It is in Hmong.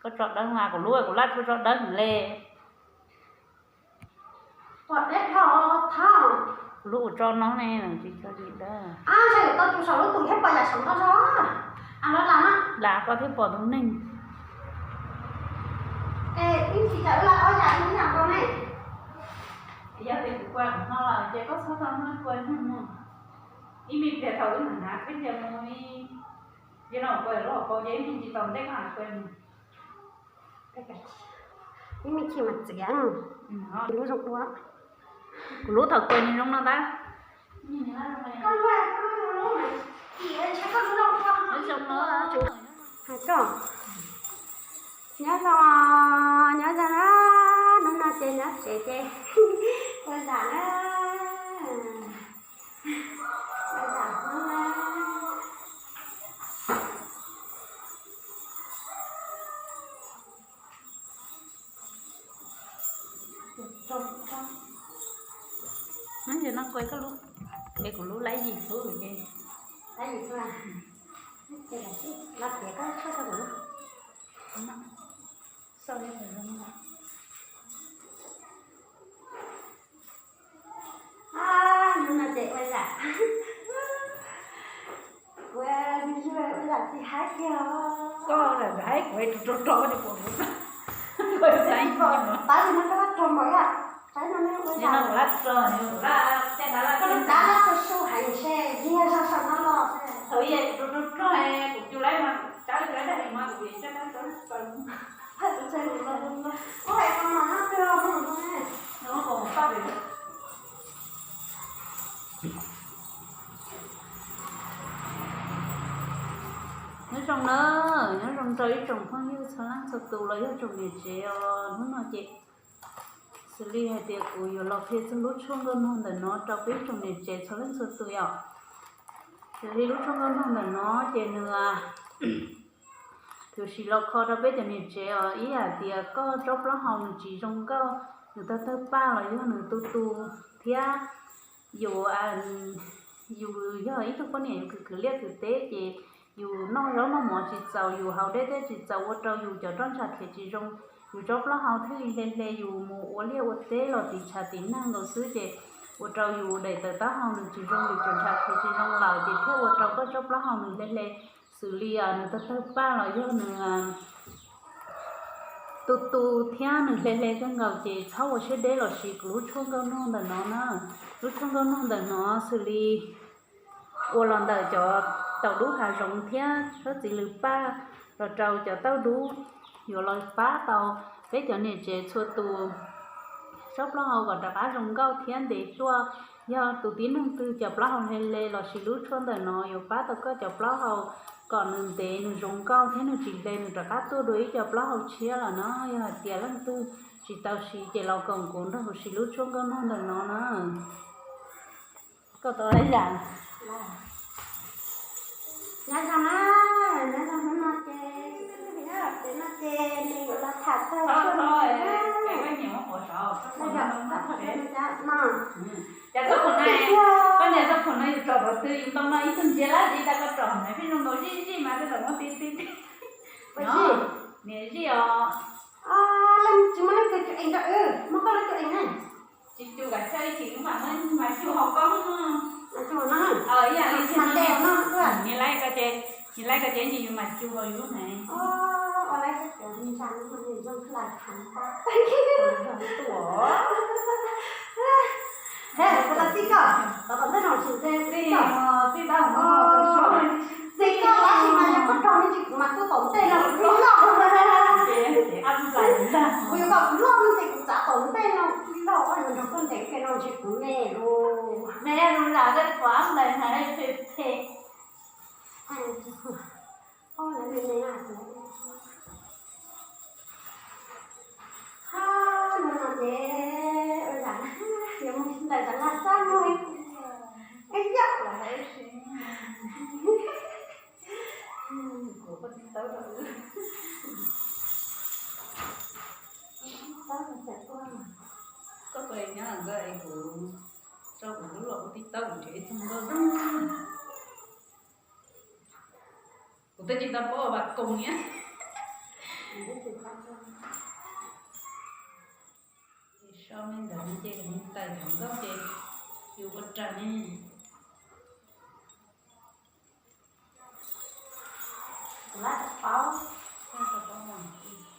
Koj tso dawb mas, kuv lub kuv laj tsuas tso dawb le. Kuv lub kuv tso no ne, tsis tso li dawb. Lam koj thiaj pom tus neeg. Yog tias kuv kua no lawm ces koj txhob tau muab kua neeg no. Ib me pliag thaum wb hnav hnav khaub ncaws mus, yog no kua lub hauv paus ces ib me ntsis tom ntej koj hnav kua mus. Ib me chim mas txiav, lub zoo dua. Kuv lub thaum kua nws zoo no ntag. Zoo no. Hais koj, nyob zoo, nyob zoo na, hnub no ces nyob tsev ces ua zam na, ua zam hnub na. Ces no kua koj lub, ces kuv lub laib yim xwb ces, laib yim xwb, ces los tiav koj tshaj rau kuv lub. Hnub no ces ua zam, ua, ua zam tsis haib kiag. Koj lam haib kuv rog rog rog ces kuv, kuv tab sis no koj laj rog npaum ib yam, saib no ne ua zam, kuv laj rog, kuv laj, koj lub dab laj su su heev ntshe yog zog saum no los. Thaum ub rog rog rog kuv cug laib mas, tsawb cug laib dab tsi mas kuv pib tsawb dab tsi. Nyob zoo na, nyob zoo rau ib tsoom phooj ywg txhua leej txhua tus los yog tsoom niam tsev os. Hnub no ces xws li hais tias kuv yuav los qhia txog lub tshuaj nkauj nog ntawm no rau peb tsoom niam tsev txhua leej txhua tus yom. Xws li lub tshuaj nkauj nog ntawm no ces nws, tus siv los kho rau peb cov niam tsev os, ib yam tias koj tsob plaub hau nws tsis zoo nkauj, nws tawg tawg paj los yog nws tu tu thiab yus, yus yog ib tug poj niam yus khwv khwv liaj khwv teb ces yus noj zaub noj mov tsis txaus, yus haus dej thiab tsis txaus, ua rau yus cov roj ntsha khiav tsis zoo, yus tsob plaub hau thiaj li hle hle yus mus ua liaj ua teb los tiv tshav tiv neeg nkaus xwb ces ua rau yus daim tawv taub hau nws tsis zoo, yus cov ntsha khiav tsis zoo lawm ces thiaj ua rau koj tsob plaub hau nws hle hle, xws li nws tawg tawg paj los yog nws tu tu thiab nws hle hle kawg nkaus ces txhob ua siab deb los siv kuv lub tshuaj nkauj nog ntawm no na. Lub tshuaj nkauj nog ntawm no xws li ua los ntawm cov taum dub hav zoov thiab tsob txiv lws paj los rau cov taub dub, yuav los pab tau peb cov niam tsev txhua tus tsob plaub hau kom rov qab zoo nkauj thiab ntev tuaj. Yog tus tib neeg twg cov plaub hau hle hle los siv lub tshuaj ntawm no yuav pab tau koj cov plaub hau kom nws ntev nws zoo nkauj thiab nws tsis hle nws rov qab tuaj dua ib co plaub hau tshiab lawm no. Yog hais tias leej twg tsis tau siv ces los koom kuv nrog kuv siv lub tshuaj nkauj nog ntawm no na. Koj tau ib yam. Nyob zoo na, nyob zoo hnub no ces, nyob zoo hnub no ces nws yuav los tham txog tshuaj no. Cas txoj phoom no, koj niam txoj phoom no yus tso rau twg yus ntoo no ib tug ntsia lab zis tas koj tso na pheej zoo nkaus zij zij mas tej zaum muab tib tib tib. Niam zij os. Leej tsis muaj leej twg cus ees rau wb, muab koj lub cus ees na. Tsis cus kav chaw ib chim wb mam muab mas cus hauv koj. Ib yam li mas tes no, nyias laij ko ces, nyias laij ko ces nyias yus mas cus hauv yus lub hneev. He, kuv tau txij koj, tau tom ntej no tsis ntse txij koj. Txij koj tab sis mas yog koj raug me ntsis kuv mas tuaj tom ntej no kuv loj. Kuv yuav kom kuv loj me ntsis kuv txav tom ntej no kuv loj, yuav nrog koj ntev ke no ntshe kuv me lawm. Me zoo zam tej kuv ab ntais hais phem phem. Hnub no ces ua zam yuav mus ntawm cov lag xab no, ib yam lawm. Kuv koj tib tawb rau wb. Koj tus nyob ntawd es kuv tso kuv lub los kuv tib tawb kuv nrhiav ib tug nkauj zoo. Kuv twb tsis tau paub vas koos niam. Ces so me ntawd no ces nws tais tom nkauj ces yus ua raws ne. Kuv lab tau paub, lab tau paub mas.